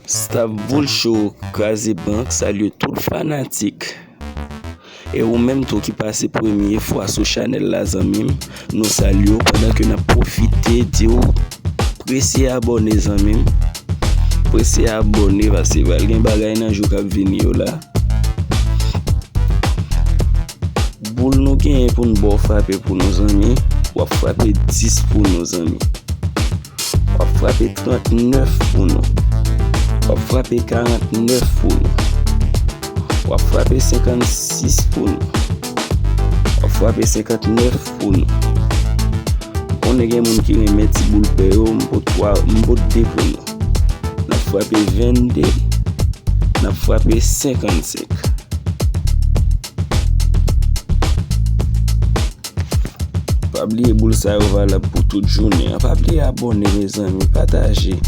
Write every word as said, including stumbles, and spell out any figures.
Staff Boul Show, kraze bank, salye tout fanatik. E ou menm tou ki pase premye fwa sou chanèl la, zanmi m, nou salye w pandan ke n ap pwofite di w prese abòne, zanmi m. Prese abòne, paske pral gen bagay nan jou k ap vini yo la. Boul nou genyen pou n ba w frape pou nou, zanmi. W ap frape dis pou nou, zanmi. W ap frape trannèf pou nou. W ap frape karannèf pou nou. W ap frape senkannsis pou nou. W ap frape senkannèf pou nou. Konnen gen moun ki renmen ti boul pè yo, m pot twa, m pot de pou nou. N ap frape vennde, n ap frape senkannsenk. Pa bliye boul sa yo valab pou tout jounen an. Pa bliye abòne, mezanmi, pataje.